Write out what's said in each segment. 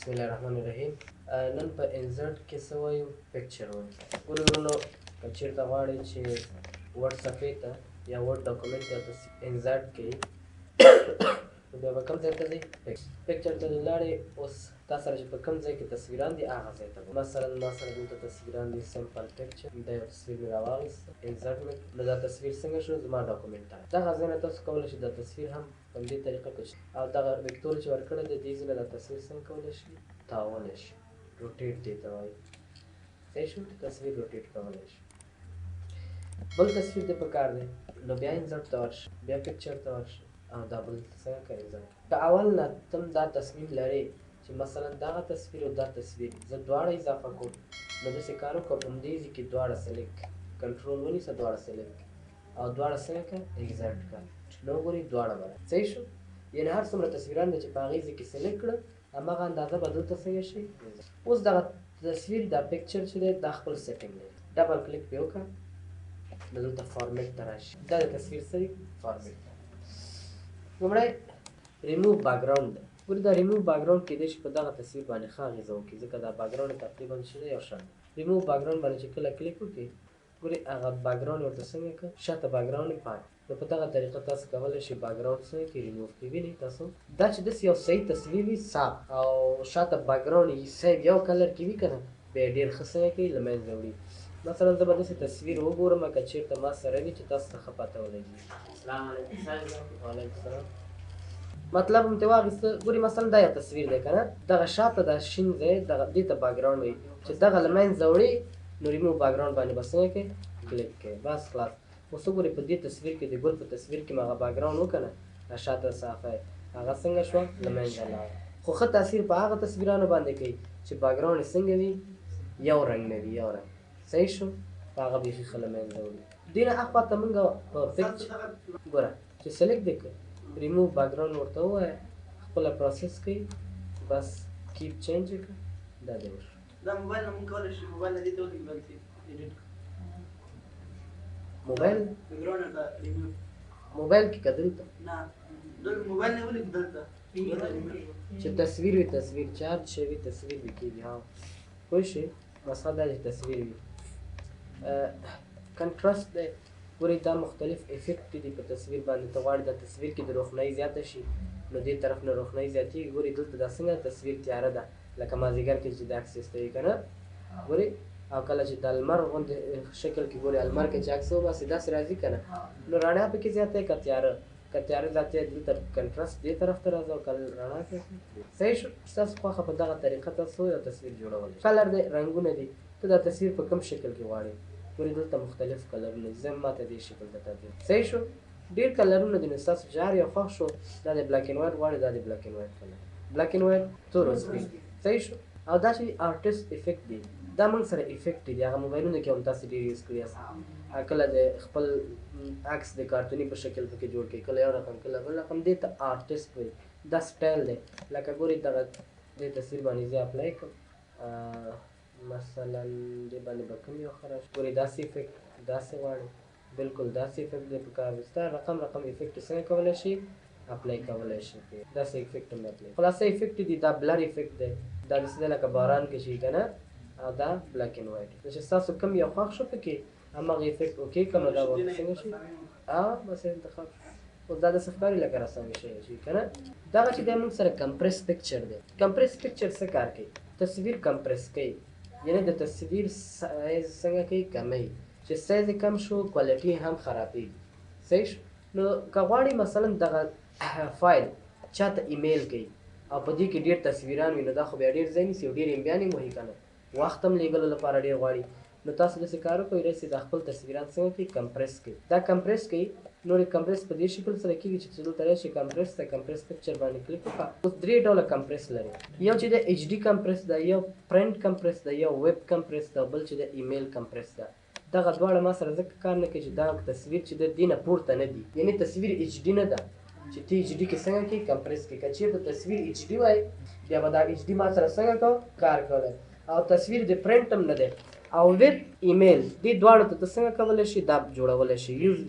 بسم الله الرحمن الرحیم. نن په insert کې څه وایو؟ picture وایو. ګورئ ورونو، که چېرته غواړئ چې Word صفحې ته یا Word document ته insert کړئ، نو بیا به کوم ځای ته ځئ؟ picture ته لاړې. اوس تا سره چې په کوم ځای کې تصویران دي، هغه ځای ته. مثلا ما سره دلته تصویران دي، sample picture دا یو تصویر مې راواخیست، insert مې. نو دا تصویر څنګه شو؟ زما document ته. دغه ځای نه تاسو کولی شئ دا تصویر هم په همدې طریقه کې او دغه vector چې ورکړی دی، دې ځای نه دا تصویر څنګه کولی شي؟ تاولی شي. rotate دې ته وایي. صحیح شو؟ تصویر rotate کولی شي. بل تصویر دې په کار دی، نو بیا insert ته ورشه، بیا picture ته ورشه او دا بل څنګه که insert. که اول نه تم دا تصمیم لرې چې مثلا دغه تصویر او دا تصویر زه دواړه اضافه کوم، نو داسې کار وکړه، په همدې ځای کې دواړه select، control ونیسه، دواړه select او دواړه څنګه که insert کړه. نو وګورئ، دواړه به صحیح شو. یعنې هر څومره تصویران دی چې په هغې ځای کې select کړه، هماغه اندازه به دلته څنګه شي. اوس دغه تصویر، دا picture چې دی، دا خپل setting لري. double click پرې وکړه، نو دلته فارمیټ ته راشي. دا د تصویر څه دی؟ فارمیټ. لومړی ریموو باکګراوند دی. ګورې، دا ریموو باکګراوند کېدای شي په دغه تصویر باندې ښه اغېزه وکړي، ځکه دا background تقریبا چې دی، یو شان دی. ریموو باکګراوند باندې چې کله کلیک وکړي، ګورې، هغه background ورته څنګه کړ؟ شاته background یې پاک. نو په دغه طریقه تاسو کولی شئ background څنګه کړئ؟ ریموو کړئ. وینئ تاسو، دا چې داسې یو صحیح تصویر وي، صاف او شاته background یې صحیح یو colour کې وي که نه، بیا ډېر ښه څنګه کوي؟ له منځه وړي. مثلا زه به داسې تصویر وګورم که چېرته ما سره وي چې تاسو ته ښه پته ولګي. السلام علیکم. وعلیکم السلام. مطلب هم ترې واخیسته. ګوري، مثلا دا یو تصویر دی که نه، دغه شاته دا شین ځای، دغه دې ته background وایي. چې دغه له منځه وړي، نو ریموو باکګراوند باندې به څنګه کوي؟ کلیک کوي، بس خلاص. اوس وګورئ، په دې تصویر کې، د ګل په تصویر کې مې هغه background وکنه، دا شاته صافه هغه څنګه شوه؟ له منځه لاړه. خو ښه تاثیر په هغه تصویرانو باندې کوي چې background یې څنګه وي؟ یو رنګ نه وي، یو رنګ. صحیح شو؟ په هغه بیخي ښه له منځه وړي. دې نه اخوا ته مونږ په picture، ګوره چې select دې کړ، ریموو باکګراوند ورته ووایه، خپله process کوي، بس keep change یې کړه، دا دی وشو. دا موبایل نه مونږ کولی شو، موبایل نه دې ته ولیږو، بل edit. موبایل بیکګراوند ته ریموو. موبایل کې که دلته؟ نه، دلته موبایل نه ولیږو، دلته چې تصویر وي، تصویر چارج شوي تصویر وي کېږي. ها، پوه شئ؟ مسله دا چې تصویر وي. contrast دی. ګورئ، دا مختلف effect دي په تصویر باندې. ته غواړې دا تصویر کې د روښنايي زیاته شي، نو دې طرف نه روښنايي زیاتېږي. ګورئ، دلته دا څنګه تصویر تیاره ده، لکه مازدیګر کې چې د عکس ایستوي که نه. ګورئ، او کله چې د لمر غوندې شکل کې، ګورئ، لمر کې چې عکس وباسي، داسې راځي که نه؟ نو رڼا پکې زیاته که تیاره؟ که تیاره زیاته، دلته contrast دې طرف ته راځه، او که رڼا کې. صحیح شو؟ ستاسو خوښه، په دغه طریقه تاسو یو تصویر جوړولی. colour دی، رنګونه دي. ته دا تصویر په کوم شکل کې غواړې؟ ګورې، دلته مختلف colour ونه دي. زه ما ته دې شکل ته تبدیل. صحیح شو؟ ډېر colour ونه دي. نو ستاسو چې هر یو خوښ شو، دا د black and white غواړي، دا د black and white colour، black and white، تور او سپین. صحیح شو؟ او دا چې artist effect دی، دا موږ سره effect دي. هغه موبایلونو کې هم تاسو ډېر use کړي یاست. کله د خپل عکس د کارتوني په شکل پکې جوړ کړي، کله یو رقم، کله بل رقم. دې ته آرټیست وایي. دا سټایل دی. لکه ګورئ، دغه دې تصویر باندې زه apply کوم. مثلا دې باندې به کوم یو ښه راشي؟ ګورئ، داسې effect، داسې غواړي، بالکل داسې effect دی پکار دی. ستا رقم رقم effect څنګه کولی شي؟ apply کولی شي. داسې effect هم apply. خلاصه effect دي. دا blur effect دی، دا داسې دی لکه باران کې چې که نه، او دا black and white. نو چې ستاسو کوم یو خوښ شو پکې، هماغه effect okay که، نو دا به څنګه شي؟ بس انتخاب. اوس دا داسې ښکاري لکه رسامي شوی شي که نه. دغه چې دی موږ سره compress picture دی. compress picture څه کار کوي؟ تصویر compress کوي، یعنې د تصویر سایز څنګه کوي؟ کموي. چې سایز یې کم شو، quality هم خرابېږي. صحیح شو؟ نو که غواړي مثلا دغه فایل چاته ایمیل کوي او په دې کې ډېر تصویران وي، نو دا خو بیا ډېر ځای نیسي او ډېر MB یان یې وهي که نه، وخت هم لېږلو لپاره ډېر غواړي. نو تاسو داسې کار وکړئ، راسئ دا خپل تصویران څنګه کوي؟ compress کوي. دا compress کوي. نور compress په دې شکل سره کېږي چې دلته راشي compress ته، compress picture باندې کلیک وکړه. اوس درې ډوله compress لري. یو چې د HD compress ده، یو print compress ده، یو web compress ده، بل چې د email compress ده. دغه دواړه ما سره ځکه کار نه کوي چې دا تصویر چې د دې نه پورته نه دي، یعنې تصویر HD نه ده چې ته HD کې څنګه کې compress کې. که چېرته تصویر HD وای، بیا به دا HD ما سره څنګه کو کار کولی. او تصویر د پرنټ هم نه دی او web email، دې دواړو ته ته څنګه کولی شي؟ دا جوړولی شي. use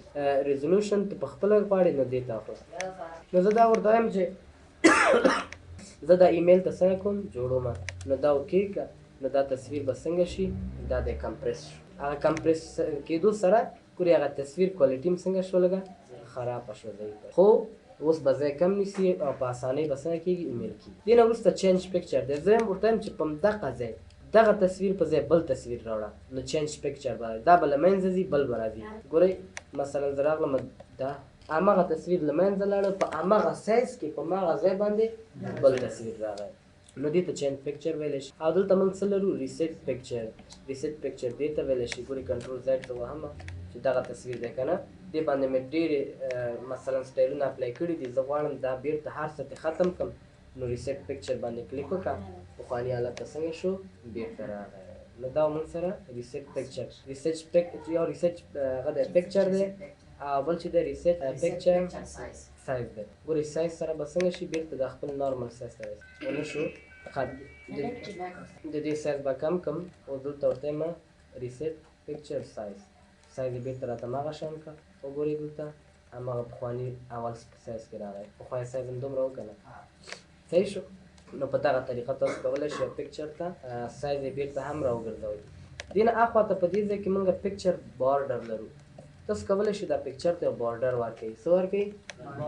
resolution ته په خپله غواړې، نو دې ته. نو زه دا ورته وایم چې زه دا ایمیل ته څنګه کوم جوړوم، نو دا okay که، نو دا تصویر به څنګه شي؟ دا د compress شو. هغه compress کېدو سره ګوري هغه تصویر quality هم څنګه شو، لږه خرابه شوه، ضعیفه. خو اوس به ځای کم نیسي او په اسانۍ به څنګه کېږي، ایمیل کېږي. دې نه وروسته change picture دی. زه هم ورته وایم چې په همدغه ځای دغه تصویر په ځای بل تصویر راوړه، نو change picture به دا به له منځه ځي، بل به راځي. ګورئ مثلا زه راغلم، دا هماغه تصویر له منځه لاړه، په هماغه سایز کې په هماغه ځای باندې بل تصویر راغی، نو دې ته change picture ویلی شي. او دلته موږ څه لرو؟ reset picture. reset picture دې ته ویلی شي. ګورئ control Z زه وهم چې دغه تصویر دی که نه، دې باندې مې ډېرې مثلا سټایلونه apply کړي دي، زه غواړم دا بېرته هر څه ترې ختم کړم، نو reset picture باندې کلیک وکړه، پخواني حالت ته څنګه شو، بېرته راغی. نو دا موږ سره reset picture، reset pic یو reset هغه دی picture دی، او بل چې دی reset picture size دی. ګورئ سایز سره به څنګه شي، بېرته د خپل normal size ته راشي. ونه شو، ښه د دې سایز به کم کړم، او دلته ورته یم reset picture size، size یې بېرته راته هماغه شان کړه. وګورئ دلته هماغه پخواني اول سایز کې راغی، پخوانی سایز هم دومره و که نه، صحیح شو. نو په دغه طریقه تاسو کولی شئ picture ته سایز یې بېرته هم راوګرځوئ. دې نه اخوا ته په دې ځای کې موږ picture border لرو. تاسو کولی شئ دا picture ته یو border ورکړئ. څه ورکړئ؟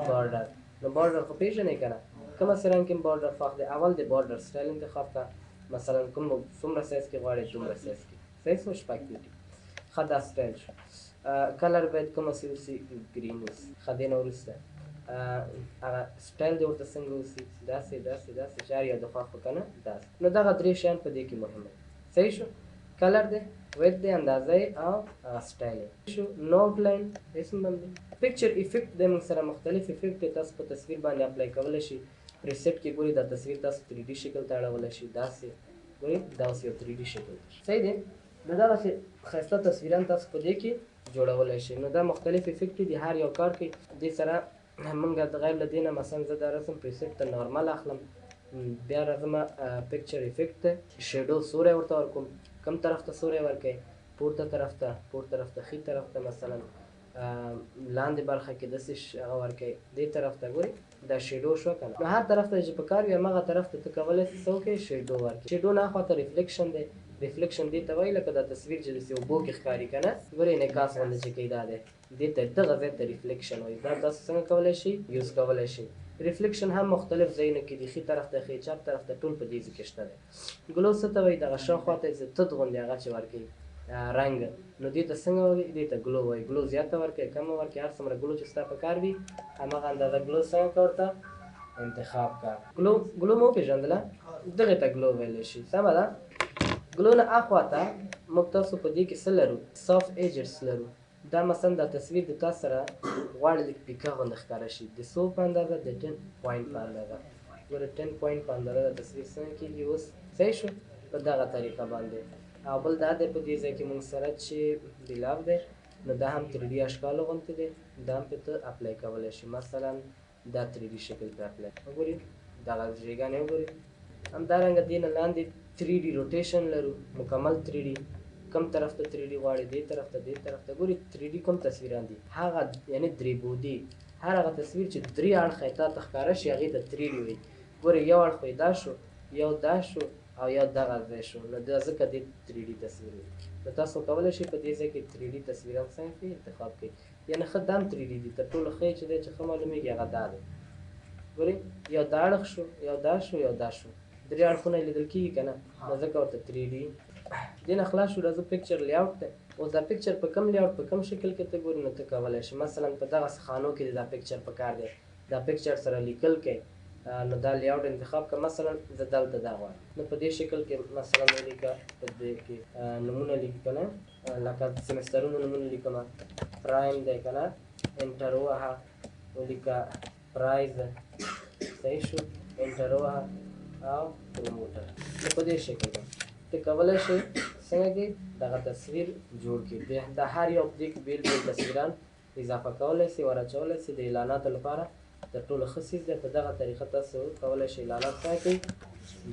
border. نو border خو پېژنئ که نه، کومه سي رنګ کې border خوښ دی، اول د border style انتخاب کړه، مثلا کوم څومره سایز کې غواړئ دومره سایز کې، صحیح شو، شپږ پیټي. ښه دا سټایل شو. color باید کومه سي اوسي، green اوسي. ښه دې نه وروسته هغه سټایل دې ورته څنګه اوسي، داسې داسې داسې چې هر یو د خوښ که نه داسې. نو دغه درې شیان په دې کې مهم دي. صحیح شو، color دی، width دی، اندازه یې او هغه سټایل یې شو. no outline اسم باندې picture effect دی، موږ سره مختلف effect دی، تاسو په تصویر باندې apply کولی شئ. preset کې ګورئ دا تصویر تاسو 3D شکل ته اړولی شئ، داسې ګورئ دا اوس یو 3D شکل دی. صحیح دی، نو دغسې ښایسته تصویران تاسو په دې کې جوړولی شئ. نو دا مختلف effect دي، هر یو کار کوي. دې سره موږ غیر له دې نه مثلا زه دا رسم preset ته normal اخلم، بیا راځم picture effect ته، shadow سوری ورته ورکوم. کوم طرف ته سوری ورکوي؟ پورته طرف ته، پورته طرف ته، ښي طرف ته، مثلا لاندې برخه کې داسې هغه ورکوي، دې طرف ته ګورئ دا shadow شوه که نه. نو هر طرف ته چې په کار وي هماغه طرف ته ته کولی شې څه وکړې، shadow ورکړې. shadow نه اخوا ته reflection دی. reflection دې ته وایي لکه دا تصویر چې داسې اوبو کې ښکاري که نه، ګورئ انعکاس غوندې چې کوي دا دی، دې ته دغه ځای ته reflection وایي. دا تاسو څنګه کولی شئ، use کولی شئ. reflection هم مختلف ځایونو کې دي، ښي طرف ته، ښي چپ طرف ته، ټول په دې ځای کې شته دی. glow څه ته وایي؟ دغه شاوخوا ته چې تت غوندې هغه چې ورکوي رنګ، نو دې ته څنګه وایي؟ دې ته glow وایي. glow زیاته ورکوي کمه ورکوي، هر څومره glow چې ستا په کار وي هماغه اندازه glow څنګه که ورته انتخاب کړه. glow مو وپېژندله، دغې ته glow ویلی شي. سمه ده. glow نه اخوا ته موږ تاسو په دې کې څه لرو؟ soft edges لرو. دا مثلا دا تصویر د تا سره غواړي لږ پیکه غوندې ښکاره شي، د څو په اندازه؟ د 10 point په اندازه. ګوره 10 point په اندازه دا تصویر څنګه کېږي اوس، صحیح شو، په دغه طریقه باندې. او بل دا دی په دې ځای کې موږ سره چې below دی، نو دا هم 3D اشکالو غوندې دی، دا هم پې ته apply کولی شي. مثلا دا 3D شکل پې apply وګورئ، دغه ژېګانې وګورئ. همدارنګه دې نه لاندې 3D rotation لرو، مکمل 3D. کوم طرف ته 3D غواړي، دې طرف ته، دې طرف ته. ګوري 3D کوم تصویران دي، هغه یعنی درې بعدي، هر هغه تصویر چې درې اړخه یې تا ته ښکاره شي هغې ته 3D وایي. ګوري یو اړخ یې دا شو، یو دا شو، او یو دغه ځای شو، نو دا ځکه دې 3D تصویر وایي. نو تاسو کولی شئ په دې ځای کې 3D تصویران څنګه کړئ، انتخاب کړئ. یعنی ښه دا هم 3D دي، تر ټولو ښه یې چې دی چې ښه معلومېږي هغه دا دی. ګوري یو دا اړخ شو، یو دا شو، یو دا شو، درې اړخونه یې لیدل کېږي که نه، نو ځکه ورته 3D. دې نه خلاص شو، راځو picture layout ته. اوس دا picture په کوم layout په کوم شکل کې ته ګوري، نو ته کولی شې مثلا په دغسې خانو کې دا picture په کار دی، دا picture سره لیکل کوي، نو دا layout انتخاب که. مثلا زه دلته دا غواړم، نو په دې شکل کې مثلا ولیکه، په دې کې نمونه لیکي که نه، لکه سمسترونو نمونه لیکم، prime دی که نه، enter ووهه، ولیکه price، صحیح شو، enter ووهه او promoter. نو په دې شکل ده ته کولی شې څنګه کې دغه تصویر جوړ کړي. د هر یو په دې کې بېل بېل تصویران اضافه کولی شي، ور اچولی شي د اعلاناتو لپاره. تر ټولو ښه څیز دی. په دغه طریقه تاسو کولی شئ اعلانات څنګه کړئ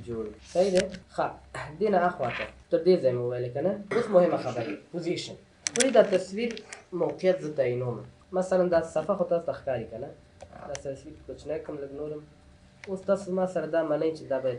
جوړ. صحیح دی. ښه دې نه اخوا ته تر دې ځای مې وویلې که نه. اوس مهمه خبره position. ګوري دا تصویر موقعیت زه تعینوم. مثلا دا صفحه خو تاسو ته ښکاري که نه، دا تصویر کوچنی کړم لږ نورم. اوس تاسو ما سره دا منئ چې دا به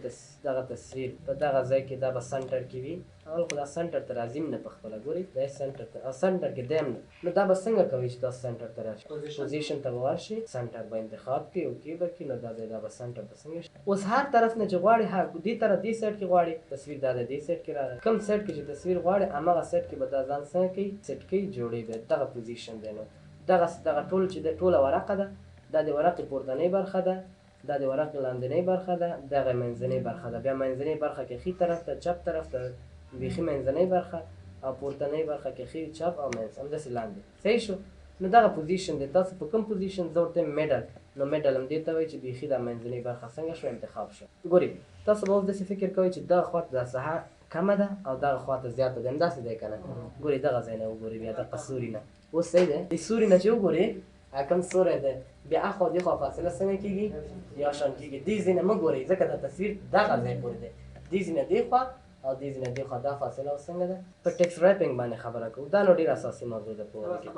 دغه تصویر په دغه ځای کې دا به center کې وي. اول خو دا center ته راځي نه، په خپله ګورئ دا center ته او center کې دی هم نه. نو دا به څنګه کوئ چې تاسو center ته راشي؟ position ته به ورشي، center به انتخاب کړي، okay به کړي. نو دا دی، دا به center ته څنګه شي؟ اوس هر طرف نه چې غواړي، هر دې طرف دې side کې غواړي تصویر، دا دی دې side کې راغی. کوم side کې چې تصویر غواړي هماغه side کې به دا ځان څنګه کوي؟ سیټ کوي، جوړوي به. دغه position دی. نو دغه ټول چې د ټوله ورقه ده، دا د ورقې پورتنۍ برخه ده، دا د ورقې لاندنۍ برخه ده، دغه منځنۍ برخه ده. بیا منځنۍ برخه کې ښي طرف ته، چپ طرف ته بیخي منځنۍ برخه، او پورتنۍ برخه کې ښي، چپ او منځ، همداسې لاندې. صحیح شو؟ نو دغه position دی. تاسو په کوم position؟ زه ورته middle. نو middle هم دې ته وایي چې بیخي دا منځنۍ برخه څنګه شوه؟ انتخاب شوه. ګورئ تاسو به اوس داسې فکر کوئ چې دغه خوا ته دا ساحه کمه ده او دغه خوا ته زیاته ده، همداسې دی که نه؟ ګورئ دغه ځای نه وګورئ، بیا دغه سوري نه اوس صحیح دی. د سوري نه چې وګورئ کوم سوری دی، بیا اخوا دې خوا فاصله څنګه کېږي؟ یو شان کېږي. دې ځای نه مه ګورئ ځکه دا تصویر دغه ځای پورې دی. دې ځای نه دې خوا او دې ځای نه دې خوا دا فاصله اوس څنګه ده؟ په text wrapping باندې خبره کوو. دا نو ډېره اساسي موضوع ده په وړه کې.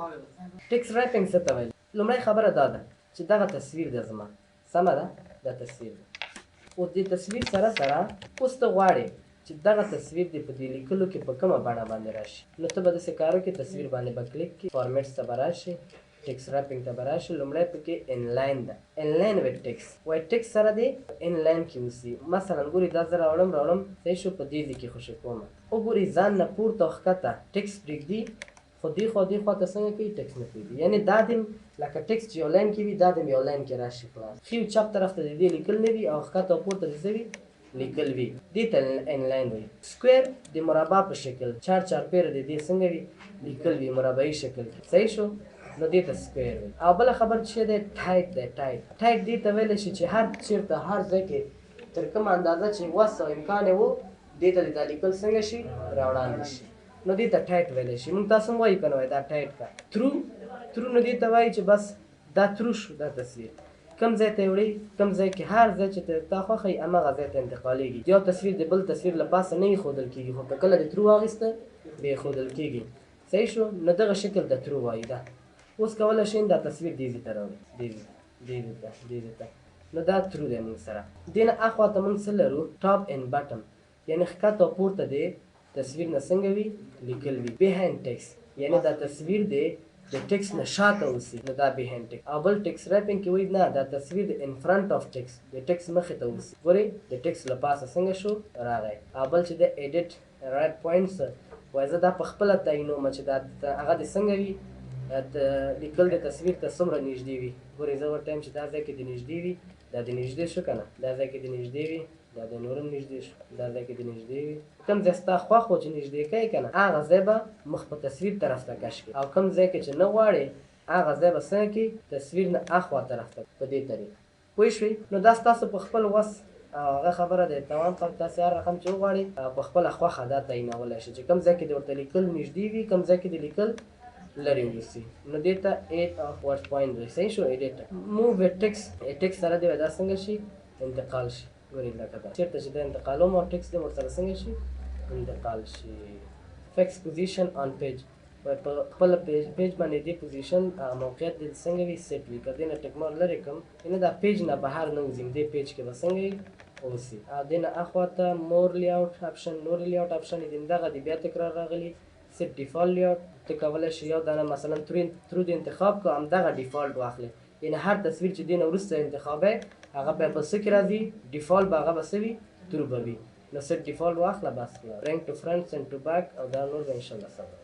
text wrapping څه ته وایي؟ لومړی خبره دا ده چې دغه تصویر ده زما، سمه ده، دا تصویر ده. اوس دې تصویر سره سره اوس ته غواړې چې دغه تصویر دې په دې لیکلو کې په کومه بڼه باندې راشي. نو ته به داسې کار وکړې، تصویر باندې به کلیک کړې، formats ته به راشي، text wrapping ته به راشي. لومړی پکې inline ده، inline with text. وایي text سره دې inline کې اوسي. مثلا ګوري دا زه راوړم، صحیح شو، په دې ځای کې خوشې کوم. وګوري ځان نه پورته او ښکته text پرېږدي، خو دې خوا دې خوا ته څنګه کوي؟ text نه پرېږدي. یعنې دا دې لکه text چې یو line کې وي، دا دې یو line کې راشي خلاص. ښي او چپ طرف ته د دې لیکل نه وي او ښکته او پورته دې څه وي؟ لیکل وي. دې ته inline وي. square د مربع په شکل چار چارپېره د دې څنګه وي؟ لیکل وي، مربعي شکل کې. صحیح شو؟ نو دې ته square وي. او بله خبر چې دی tight دی. tight دې ته ویلی شي چې هر چېرته هر ځای کې تر کومه اندازه چې وس او امکان یې و دې ته دا لیکل څنګه شي؟ راوړاندې شي. نو دې ته tight ویلی شي. موږ تاسو هم وایو که نه؟ وایي دا tight که through. نو دې ته وایي چې بس دا through شو، دا تصویر کوم ځای ته یې وړي، کوم ځای کې هر ځای چې تا خوښه وي هماغه ځای ته انتقالېږي. یو تصویر د بل تصویر له پاسه نه ایښودل کېږي، خو که کله د through واخیسته بیا ایښودل کېږي. صحیح شو؟ نو دغه شکل د through وایي. دا اوس کولی شئ دا تصویر دې ځای ته راوړئ، دې ځای ته، دې ځای ته، دې ځای ته. نو دا through دی موږ سره. دې نه اخوا ته موږ څه لرو؟ top and bottom، یعنې ښکته او پورته دې تصویر نه څنګه وي؟ لیکل وي. behind text، یعنې دا تصویر دې د text نه شاته اوسي، نو دا behind text. او بل text wrapping کې وایي نه، دا تصویر د in front of text، د text مخې ته اوسي. ګورئ د text له پاسه څنګه شو؟ راغی. او بل چې د edit wrap points، وایي زه دا په خپله تعینوم چې دا هغه دې څنګه وي، لیکل د تصویر ته څومره نږدې وي. ګورئ زه ورته وایم چې دا ځای کې دې نږدې وي، دا دې نږدې شو که نه، دا ځای کې دې نږدې وي، دا د نورم نږدې شو، دا ځای کې دې نږدې وي. کوم ځای ستا خوښ و چې نږدې کوې که نه، هغه ځای به مخ په تصویر طرف ته کش کړي، او کوم ځای کې چې نه غواړې هغه ځای به څنګه کړي؟ تصویر نه اخوا طرف ته. په دې طریقه پوه شوې؟ نو دا ستاسو په خپل وس هغه خبره ده. توان خلک تاسې هر رقم چې وغواړئ په خپله خوښه دا تعینولی شي چې کوم ځای کې دې ورته لیکل نږدې وي، کوم ځای کې دې لیکل لرې اوسي. نو دې ته edit of wrap point وایي. صحیح شو؟ edit move text، text سره دې دا څنګه شي؟ انتقال شي. ګورئ لکه دا چېرته چې دا انتقالوم او text دې ورسره څنګه شي؟ انتقال شي. fix position on page، په خپله page باندې دې position هغه موقعیت دې څنګه وي؟ سیټ وي. که دې نه tick mark لرې کړم، یعنې دا page نه بهر نه وځي، دې page کې به څنګه وي؟ اوسي. او دې نه اخوا ته more layout option، نور layout option دې دغه دې بیا تکرار راغلي. set default layout، ته کولی شې یو دانه مثلا through دې انتخاب کړه، همدغه default واخلې. یعنې هر تصویر چې دې نه وروسته انتخابوې هغه بیا په څه کې راځي؟ default به هغه به څه وي؟ through به وي. نو set default واخله بس. bring to front، send to back، او دا نور به انشاءالله سبا.